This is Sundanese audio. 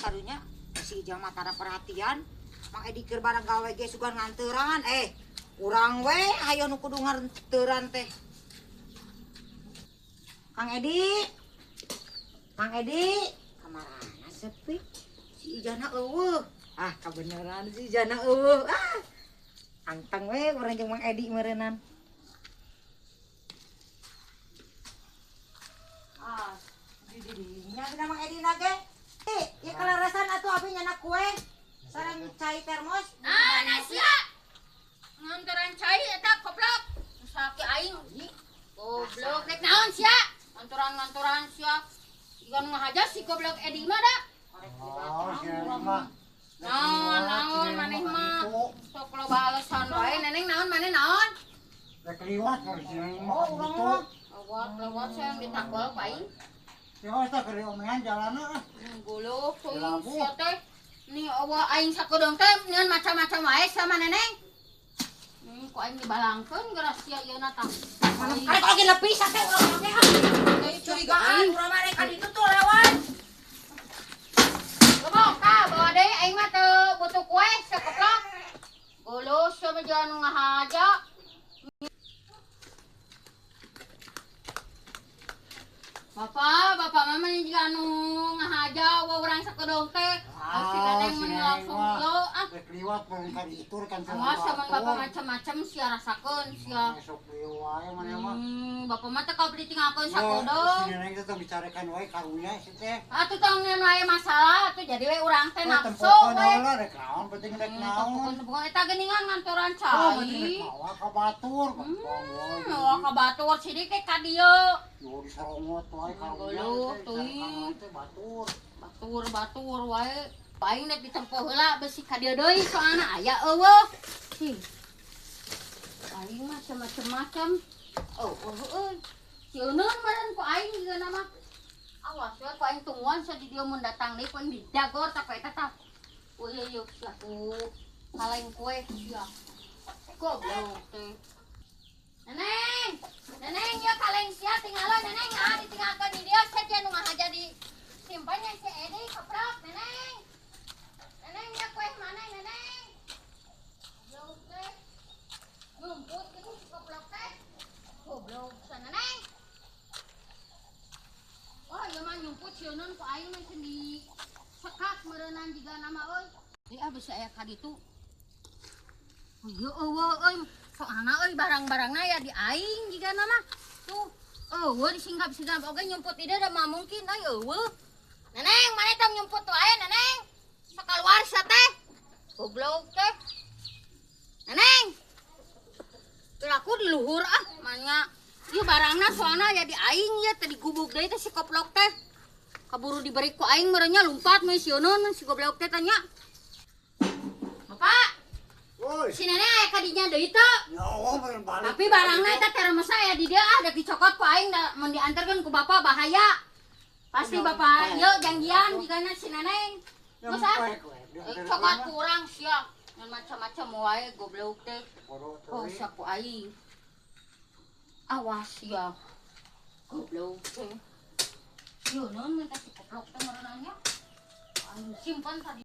Karunya si Ijang mah tara perhatian. Mang Edi keur barang gawe ge sugan nganteran. Urang we hayo nu kudu nganteran teh. Kang Edi. Kang Edi, kamarana sepi. Si Ijana eueuh. Ah, kabeneran si Ijana eueuh. Ah. Anteng we urang jeung Mang Edi meureunnan. Ah, di dinya dina Mang Edi na ge. Ieu kalarasan atuh abi nyana kue sareng cai termos. Nah, sia. Nganteran cai eta goblok. Sakit aing. Goblok rek naon sia? Ngantoran-ngantoran sia. Ikan ngahaja si goblok Edi mah da. Oh, sia mah. Naon, naon maneh mah. Sok loba alasan wae neneng naon maneh naon? Rek liwat ka si mah. Oh, urang mah. Lewat-lewat saya yang ditakol ku aing. Ya wes tah keur omean jalanna ah. Guluh teuing sia teh. Nih eueuh aing sakedeung teh nieun macam-macam wae sama neneng. Ku aing dibalangkeun geura sia ieu na tah. Karek oge lebih sate urang teh ah. Curigaan urang mah rek ka ditu tuh lewat. Ngomong tah bawa deui aing mah teu butuh kue sakeplok. Guluh sia mah jangan ngahaja. Bapak, bapak mama ini juga anu ngahaja wa urang sakedeung teh. Ah, si neneng mah langsung lo ah. Rek liwat meureun ka ditu kan Awas sama bapak macam-macam sia rasakeun sia. Sok lieu wae maneh mah. Bapak mah teh kau beli tinggalkeun sakedeung. Si neneng teh tong dicarekan wae karunya si teh. Atuh tong nyeun wae masalah atuh jadi we urang teh nafsu Tempokeun we. heula rek naon penting rek naon. Tempokeun eta geuningan ngantoran Oh, penting rek cai. mawa ka batur. Mawa ka batur sidik teh ka dieu. Yo disorongot wae karunya. Goluh, teh, teuing. dicarekan wae teh batur. Batur batur wae. Paling rek ditempo heula besi ka dieu deui soalna aya eueuh. Cing. Aing mah macam-macam. Oh, oh, euy. Si Euneun meureun ku aing juga nama. Awas we ku aing tungguan sia di dieu mun datang deui ku aing didagor tah ku eta tah. Oh iya iya sia ku kaleng kue sia. Goblok teh. Neneng, neneng ya kaleng sia tinggalan neneng ah ditinggalkeun di dieu sia nu ngahaja di simpannya si Edi keprok neneng. Neneng ya kue mana neneng? Goblok teh. Ngumput gitu si goblok teh. Goblok sia neneng. Wah, ieu mah nyumput sieun ku aing mah di sekak meureunan jiga nama euy. Ieu ah bisi aya ka ditu. Ieu eueuh euy, soalna euy barang-barangna ya di aing jiga nama. Tuh, eueuh disinggap-singgap oge nyumput ide da mah mungkin euy eueuh. Neneng, maneh tong nyumput wae neneng. Sakaluar sia teh. Goblok teh. Neneng. Piraku di luhur ah, manya. Ieu barangna soalna ya di aing ya teh digubuk deui teh si koplok teh. Kaburu diberi ku aing meureun nya lumpat mah si Euneun si goblok teh tanya. Bapak, Woi. si nenek aya ka dinya deui teu? Ya Allah meureun balik. Tapi barangna eta termosna aya di dieu ah, da dicokot ku aing da mun diantarkeun ku bapak bahaya. Pasti bapak ieu janjian jigana si neneng. Geus ah. Cokot kurang sia. Ngan macam-macam wae goblok teh. Oh, sia ku aing. Awas ya. Goblok teh. Yo, naon mun si goblok teh meureunanya? Aing simpan tadi.